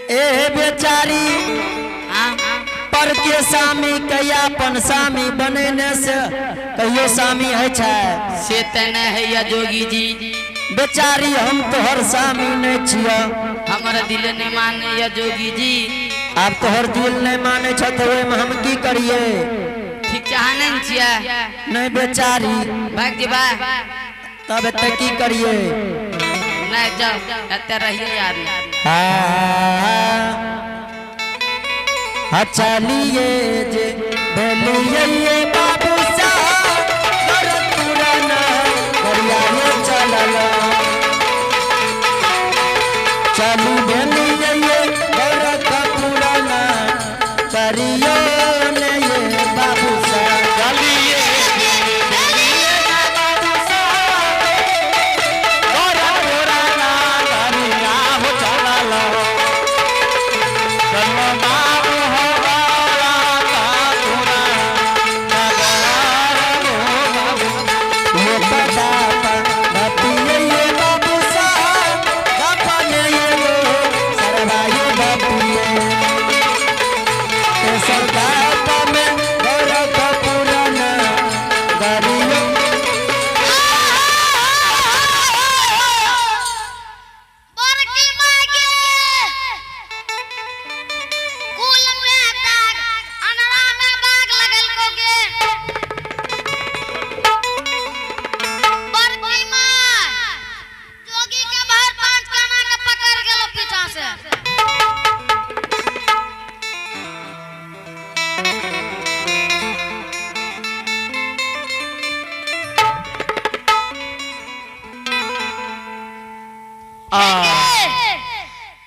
ए बेचारी, हाँ। पर के सामी के अपन सामी बनेने से कहियो सामी है छै? से तऽ नहि होइए जोगी जी। बेचारी, हम तोहर सामी नहीं छियो। हमर दिल नहि मानैए जोगी जी। आब तोहर दिल नहीं माने छ तऽ ओहिमे हम की करिए? ठीक छै, अहाँ नहि ने छियै? नहीं बेचारी। भागि जेबै? तब एते की करिए? नहि, जाउ, एते रहिए यार। हाँ, चलिए जे भेलिए बाबू साहब पुराना गरिया चलल। चलू भेलिए भरत पुराना करियो ने ये बाबू साहब। चलिए बाबू साहब, गोरा पुराना दरिया हो चलल। चलो बाबू हो गोरा का पुराना नगर हो बाबू। ये पदापा बपिए ये बाबू साहब गपने ये लो सरवाये बपिए ए सरदापा में गौरव पुराना गरियो। बड़की मागे, कुल में दाग, अनरा में बाग लगल को गे। बड़की माय, जोगी के भर पांच काना के पकड़ गेलो पीछा से।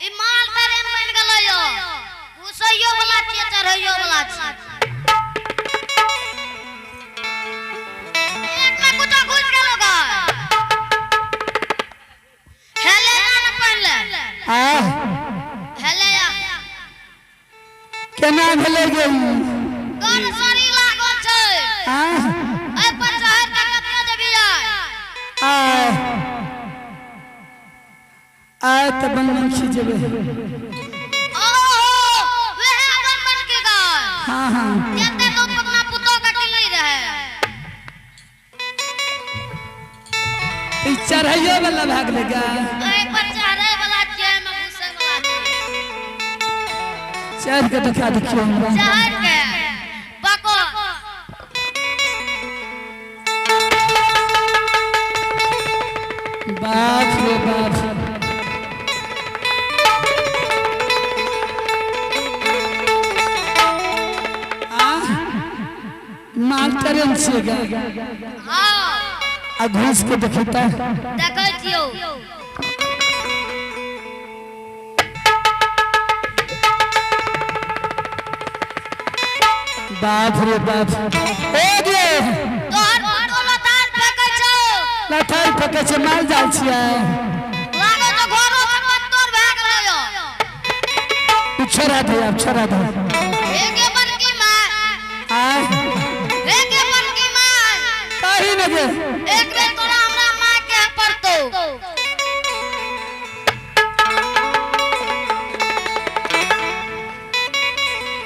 ई माल ट्रेन बन गेलो यो, घुसैयो वाला छियै, चढ़ैयो वाला छियै। एक में कुछो घुस गेलो गा। हेले ना न पढ़ले। आ। हेले या। केना भेलै गे ई? गन सरी लागल छै। आ। एहि पर चढ़ि के कतऽ जेबही आइ? आय आय तऽ बनबन खिजेबै। ओहो, वएह बन के गाय। हाँ हाँ। जते लोग अपना पुतोह के किनली रहे। ई चढ़ैयो वाला भाग ले गा? एहि पर चढ़ै वाला छियै, एहिमे घुसै वाला छियै। चढ़ के देखा, देखियो हमरा। चढ़ के पकड़। बाप रे बाप! आ माल ट्रेन छियै गा? हाँ। आ घुस के देखी तऽ। देखै छियौ। बाप रे बाप, ए गे! तोहर पुतोह लतार फेकै छौ। लथार फेकै छै? माल जाल छियै? लागै छौ घरो से पत्तोर भए गेलै यौ। तू छोड़ा दे, आब छोड़ा दे। हे गे बड़की माय। आ। हे गे बड़की माय। कही न गे। एक बेर तोरा हमरा माय के पड़तौ।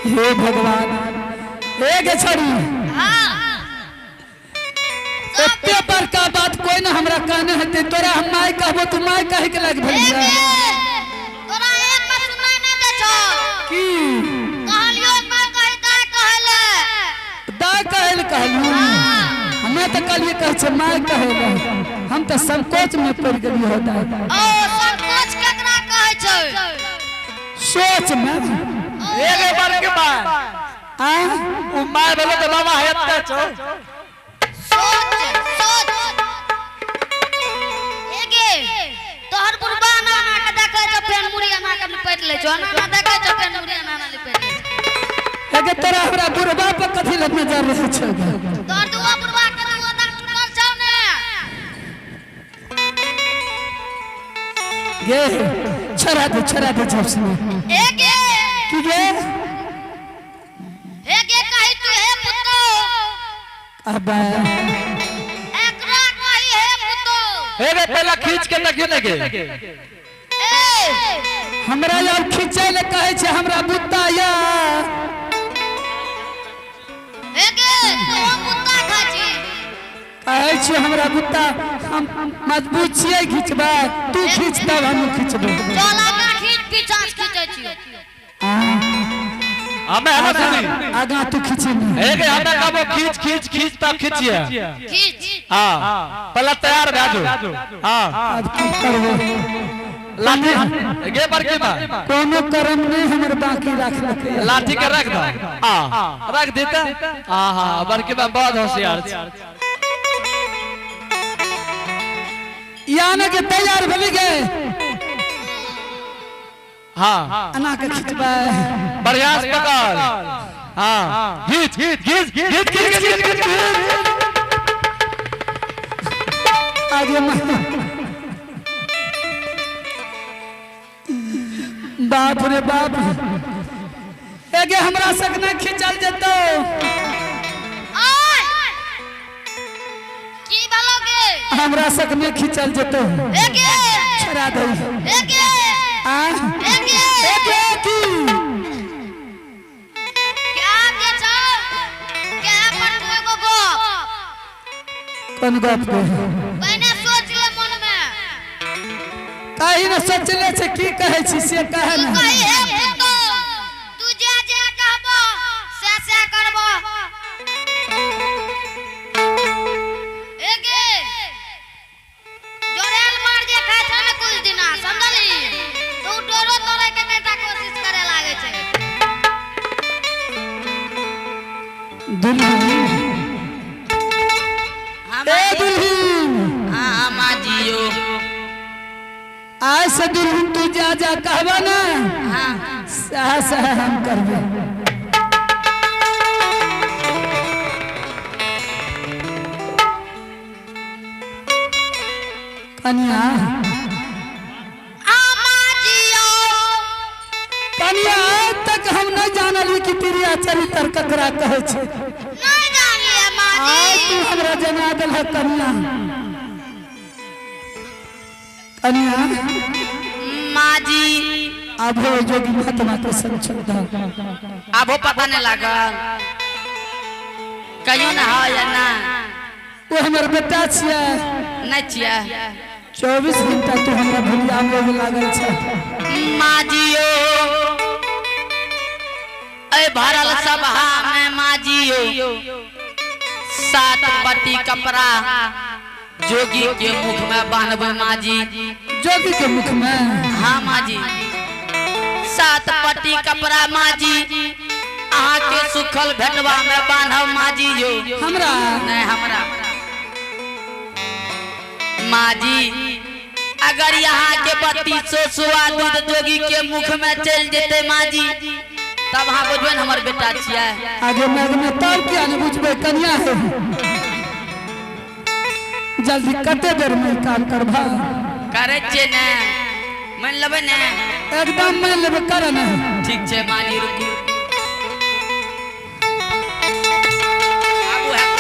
हे भगवान! ए गे छोड़ी। हाँ। एते बड़का बात कोई ना हमरा कहने हेतै। तोरा हम माय कहबो, तू माय कहे के लाग हे भेलियै। गे, तोरा एक बार सुनाई नहि दै छौ? की? कहलियौ माय कही दाय कहै ले। दाय कहै लए कहलू? हमे तऽ कहलियै कहै छै माय कहै लए। हम तऽ संकोच में पड़ि गेलियै हो दाय। ओ संकोच केकरा कहै छै? सोच में। एगे बड़की माय। आ। उ my भेलो तऽ मामा हेतै छौ। सोच सोच। हे गे, तोहर बुढ़बा एना एना के देखै छौ, फेर मुड़ी एना के लिपटि लै छौ। एना एना देखै छौ, फेर मुड़ी एना एना लिपटि लै छौ। एगे, तोरा हमरा बुढ़बा पर कथी लग नजर रहै छै गे? तोहर दुओ बुढ़बा के दुओ दाँत टूटल छौ ने। गे, छोड़ा दे, छोड़ा दे जब से। हे गे। की गे? हे गे, कही तू हे पुतो। अब। एकरा कही हे पुतो। हे रे, पहला खींच के देखियो ने गे। ए। हमरा यार खींचे ले कहै छै हमरा बुत्ता या। हे गे, तू कुत्ता खाइ छी। कहै छै हमरा बुत्ता, हम मजबूत छियै खींचबै, तू खींच तब हम खींचबै। चल आगाँ खींच, पीछा से खींचै छियौ। हमें है ना सुनी। आगाँ तू खींची नहीं। एक हमें कबो खींच खींच खींच तब खींचिए। खींच। हाँ, पहले तैयार भए जो। हाँ। आब की करबै? लाठी गे बड़की बा। कोनो कर्म नहीं हमर बाकी राखलकै। लाठी के रख दो। हाँ, रख देता। हाँ हाँ, बड़की बा बहुत होशियार छै। याने के तैयार भेली गे? हाँ। अना के खींचबै। बढ़िया से पकड़। हाँ, खींच खींच खींच खींच खींच खींच खींच खींच। आगे बाप रे बाप, एगे हमरा सक नहीं खींचल जेतौ। आय! की भेलौ गे? हमरा सक नहीं खींचल जेतौ। हे गे! छोड़ा दे। हे गे! आ। हे गे! एगे की? क्या जे छौ? क्या पर तू एगो गप? कोन गप के? पहिने सोच ले मन में। कहीं न सोचले छै, की कहै छी से कहे तू न। कही हे पुतो, तू जे जे कहबो से से करबो। ए गे, जोरेल मार जे खाय छै ने कुछ दिना, समझली? तो उ डोरो तोड़े के कनिटा कोशिश करे लागे छै। दुल्हन, ए दुल्हन। हाँ माँ जी यो। आज से दुल्हन तू जा जा कहबा ना, हाँ। सह सह हम करबे। कनिया। आ माँ जी यो। कनिया, आज तक हम नहीं जानली कि तिरिया चरित्र ककरा कहै छै। नहीं जानिए माँ आज जी। तू हमरा जना देलह कनिया। कनिया। माँ जी। आबो जोगी महात्मा के संग छोड़। आबो पता नहीं लागल कहियो ना हो या ना? ओ हमर बेटा छियै। नहीं छियै। 24 घंटा तू हमरा भुलिया में लागल छै। माँ जी यो, ए भरल सभा में माँ जी यो, 7 पट्टी कपड़ा जोगी के मुख में बांधबै माँ जी। जोगी के मुख में? हाँ माँ जी, 7 पट्टी कपड़ा माँ जी, अहाँ के सुखल भेटवा में बांधब माँ जी यो। हमरा? नहीं, हमरा माँ जी। अगर यहाँ के 32 सुआ दूध जोगी के मुख में चल जेते माँ जी, तब अहाँ बुझबै ने हमर बेटा छियै। आगे मैग में तब किया नहीं बुझबै कनिया है। जल्दी कते देर में काम करबा? करै छियै ने, मानि लेबै ने? एकदम मान लेबै, कर ने। ठीक छै माँ जी, रुकू, आबू हैत।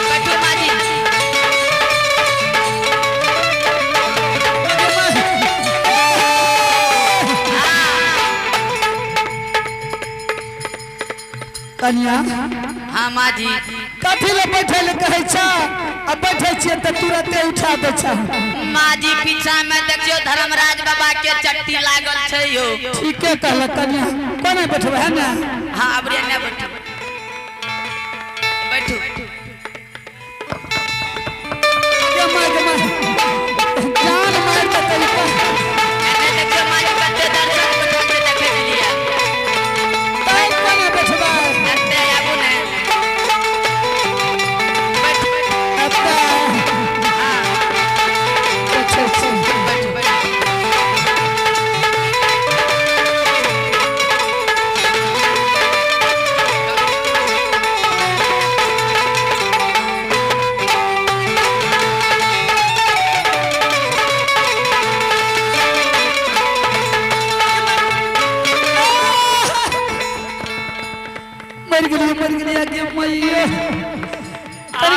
बैठू माँ जी। कनिया। हाँ माँ जी। कथी ले बैठे ले कहै छ, आ बैठे छियै तऽ तुरते उठा दै छ? माँ जी, पीछा में देखियो, धर्मराज बाबा के चट्टी लागल छै यो। ठीके कहलक कनिया। कोना बैठबै है ने? हाँ, अब रे ने बैठू बैठू। गे माय, गे माय, जान मारि देतै ई पर। एने देखियो माँ जी, कते दर्शक बैठल छै देखै के लिए। तब कोना बैठबै? एते आबू ने, बैठू बैठू। एतऽ? हाँ। अच्छा अच्छा। बैठू बैठू।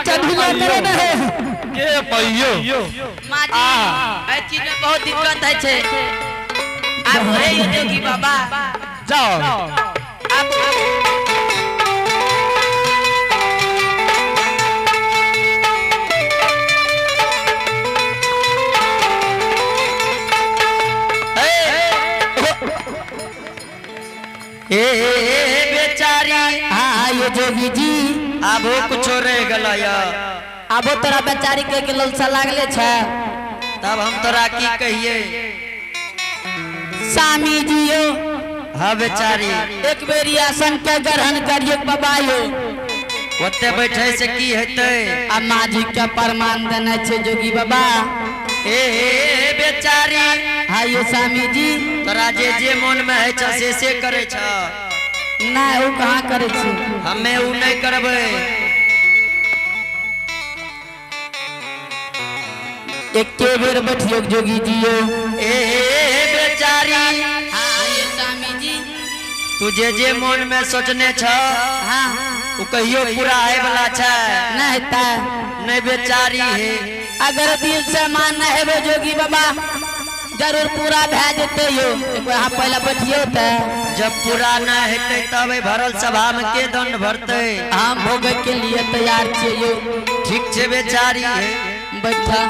तनी ढीला करे न है। के पैयो। माँ जी, एहि चीज में बहुत दिक्कत है छे। आप हे यो जोगी बाबा। जाओ। आप ए बेचारी। हाँ यो जोगी जी। आबो कुछो रह गेल या? आबो तोरा बेचारी के ललसा लागले छे। तब हम तोरा की कहिए? स्वामी जी यो। हाँ बेचारी। एक बेरी आसन के ग्रहण करियो बाबा यो। ओते बैठे से की हेतै? आ माँ जी के प्रमाण देने छे जोगी बाबा। ए बेचारी। हाँ यो स्वामी जी। तोरा जे जे मन में है छ से करे छ। नहीं वो कहाँ करे छे? हमे उ नहीं करबै। एके बेर बैठियो जोगी जी यो। ए बेचारी। हाँ यो स्वामी जी। तू जे जे मन में सोचने छ हाँ उ कहियो पूरा होय वाला छै? नहीं ता। नहीं बेचारी है। अगर दिल से मान न हेबो जोगी बाबा जरूर पूरा भए जेतै यो। एक बेर अहाँ पहले बैठियो त। जब पूरा न हेतै तब एहि भरल सभा में के दंड भरतै? हम भोगे के लिए तैयार छियै यो। ठीक छै बेचारी है। बैठा।